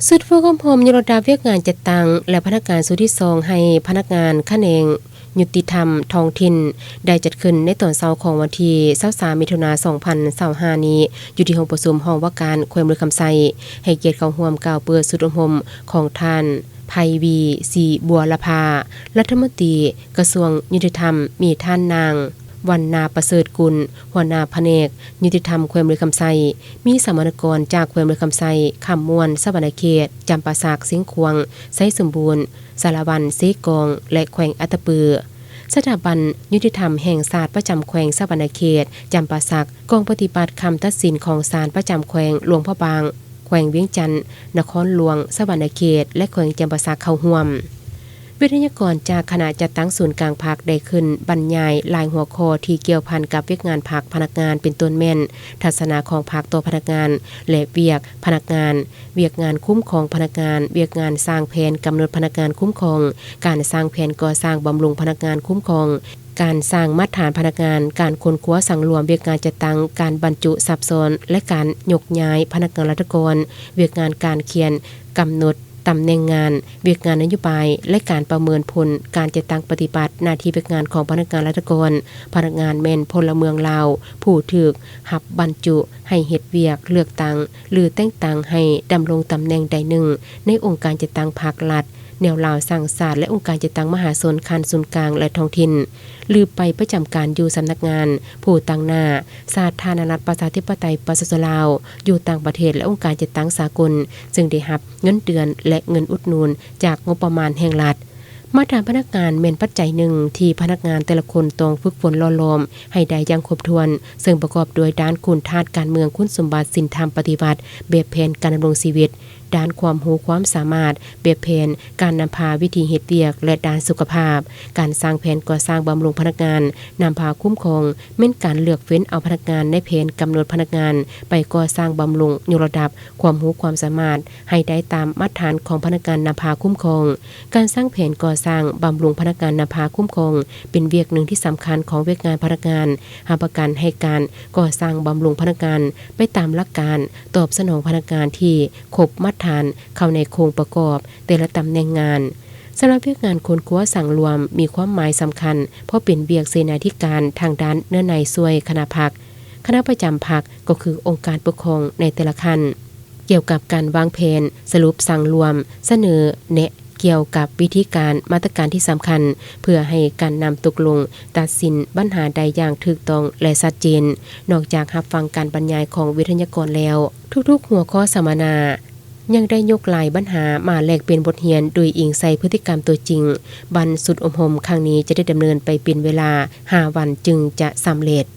ຊຸດຝຶກອົບຮົມຍົກລະດັບວຽກງານຈັດຕັ້ງ ແລະ ພະນັກງານຊຸດທີສອງ ໃຫ້ພະນັກງານຂະແໜງຍຸຕິທຳທ້ອງຖິ່ນ ໄດ້ຈັດຂຶ້ນໃນຕອນເຊົ້າຂອງວັນທີຊາວສາມ ມິຖຸນາ ສອງພັນຊາວຫ້ານີ້ ຢູ່ທີ່ຫ້ອງປະຊຸມຫ້ອງວ່າການແຂວງບໍລິຄຳໄຊ. ໃຫ້ກຽດເຂົ້າຮ່ວມກ່າວເປີດຊຸດອົບຮົມຂອງທ່ານ ໄພວີ ສີບົວລະພາ ລັດຖະມົນຕີກະຊວງຍຸຕິທຳ, ມີທ່ານນາງ ວັນນາປະເສີດກຸນ ຫົວໜ້າພະແນກຍຸຕິທຳແຂວງບໍລິຄຳໄຊ, ມີສຳມະນາກອນຈາກແຂວງບໍລິຄຳໄຊ, ຄຳມ່ວນ, ສະຫວັນນະເຂດ, ຈຳປາສັກ, ຊຽງຂວາງ, ໄຊສົມບູນ, ສາລະວັນ, ເຊກອງ ແລະ ແຂວງອັດຕະປື. ສະຖາບັນຍຸຕິທຳແຫ່ງຊາດປະຈຳແຂວງສະຫວັນນະເຂດ, ຈຳປາສັກ, ກອງປະຕິບັດຄຳຕັດສິນຂອງສານປະຈຳແຂວງຫຼວງພະບາງ, ແຂວງວຽງຈັນ, ນະຄອນຫຼວງສະຫວັນນະເຂດ ແລະ ແຂວງຈຳປາສັກເຂົ້າຮ່ວມ. ວິທະຍາກອນຈາກຄະນະຈັດຕັ້ງສູນກາງພັກໄດ້ຂຶ້ນບັນຍາຍຫຼາຍຫົວຂໍ້ທີ່ກ່ຽວພັນກັບວຽກງານພັກພະນັກງານ ເປັນຕົ້ນແມ່ນ ທັດສະນະຂອງພັກຕໍ່ພະນັກງານ ແລະ ວຽກພະນັກງານ, ວຽກງານຄຸ້ມຄອງພະນັກງານ, ວຽກງານສ້າງແຜນກຳນົດພະນັກງານຄຸ້ມຄອງ, ການສ້າງແຜນກໍ່ສ້າງບຳລຸງພະນັກງານຄຸ້ມຄອງ, ການສ້າງມາດຖານພະນັກງານ, ການຄົ້ນຄວ້າສັງລວມວຽກງານຈັດຕັ້ງ, ການບັນຈຸຊັບຊ້ອນ ແລະ ການຍົກຍ້າຍພະນັກງານລັດຖະກອນ, ວຽກງານການຂຽນກຳນົດຕຳແໜ່ງງານ, ວຽກງານນະໂຍບາຍ ແລະ ການປະເມີນຜົນການຈັດຕັ້ງປະຕິບັດໜ້າທີ່ວຽກງານຂອງພະນັກງານລັດຖະກອນ. ພະນັກງານແມ່ນພົນລະເມືອງລາວຜູ້ຖືກຮັບບັນຈຸໃຫ້ເຮັດວຽກເລືອກຕັ້ງ ຫຼື ແຕ່ງຕັ້ງໃຫ້ດຳລົງຕຳແໜ່ງໃດໜຶ່ງໃນອົງການຈັດຕັ້ງພັກລັດ, ແນວລາວສ້າງຊາດ ແລະ ອົງການຈັດຕັ້ງມະຫາຊົນຂັ້ນສູນກາງ ແລະ ທ້ອງຖິ່ນ ຫຼື ໄປປະຈຳການຢູ່ສຳນັກງານຜູ້ຕາງໜ້າສາທາລະນະລັດ ປະຊາທິປະໄຕ ປະຊາຊົນລາວ ຢູ່ຕ່າງປະເທດ ແລະ ອົງການຈັດຕັ້ງສາກົນ, ເຊິ່ງໄດ້ຮັບເງິນເດືອນ ແລະ ເງິນອຸດໜູນຈາກງົບປະມານແຫ່ງລັດ. ມາດຕະຖານພະນັກງານແມ່ນປັດໄຈໜຶ່ງທີ່ພະນັກງານແຕ່ລະຄົນຕ້ອງຝຶກຝົນຫຼໍ່ຫຼອມໃຫ້ໄດ້ຢ່າງຄົບຖ້ວນ, ເຊິ່ງປະກອບດ້ວຍດ້ານຄຸນທາດການເມືອງ, ຄຸນສົມບັດ, ສິນທຳປະຕິວັດ, ແບບແຜນການດຳລົງຊີວິດ, ດ້ານຄວາມຮູ້ຄວາມສາມາດ, ແບບແຜນການນຳພາ, ວິທີເຮັດວຽກ ແລະ ດ້ານສຸຂະພາບ. ການສ້າງແຜນກໍ່ສ້າງບຳລຸງພະນັກງານນຳພາຄຸ້ມຄອງ ແມ່ນການເລືອກເຟ້ນເອົາພະນັກງານໃນແຜນກຳນົດພະນັກງານໄປກໍ່ສ້າງບຳລຸງຍົກລະດັບຄວາມຮູ້ຄວາມສາມາດໃຫ້ໄດ້ຕາມມາດຖານຂອງພະນັກງານນຳພາຄຸ້ມຄອງ. ການສ້າງແຜນກໍ່ສ້າງບຳລຸງພະນັກງານນຳພາຄຸ້ມຄອງ ເປັນວຽກໜຶ່ງທີ່ສຳຄັນຂອງວຽກງານພະນັກງານ, ຮັບປະກັນໃຫ້ການກໍ່ສ້າງບຳລຸງພະນັກງານໄປຕາມຫຼັກການຕອບສະໜອງພະນັກງານທີ່ຄົບມາດຖານເຂົ້າໃນໂຄງປະກອບແຕ່ລະຕຳແໜ່ງງານ. ສຳລັບວຽກງານຄົ້ນຄວ້າສັງລວມມີຄວາມໝາຍສຳຄັນ ເພາະເປັນວຽກເສນາທິການທາງດ້ານເນື້ອໃນຊ່ວຍຄະນະພັກ, ຄະນະປະຈຳພັກ ກໍຄືອົງການປົກຄອງໃນແຕ່ລະຂັ້ນ. ກ່ຽວກັບການວາງແຜນ, ສະຫຼຸບສັງລວມ, ສະເໜີແນະກ່ຽວກັບວິທີການ, ມາດຕະການທີ່ສຳຄັນ ເພື່ອໃຫ້ການນຳຕົກລົງຕັດສິນບັນຫາໄດ້ຢ່າງຖືກຕ້ອງ ແລະ ຊັດເຈນ. ນອກຈາກຮັບຟັງການບັນຍາຍຂອງວິທະຍາກອນແລ້ວ, ທຸກໆຫົວຂໍ້ສຳມະນາຍັງໄດ້ຍົກລາຍບັນຫາມາແລກປ່ຽນບົດຮຽນ ໂດຍອີງໃສ່ພຶດຕິກຳຕົວຈິງ. ບັນຊຸດອົບຮົມຄັ້ງນີ້ຈະໄດ້ດຳເນີນໄປເປັນເວລາຫ້າວັນຈຶ່ງຈະສຳເລັດ.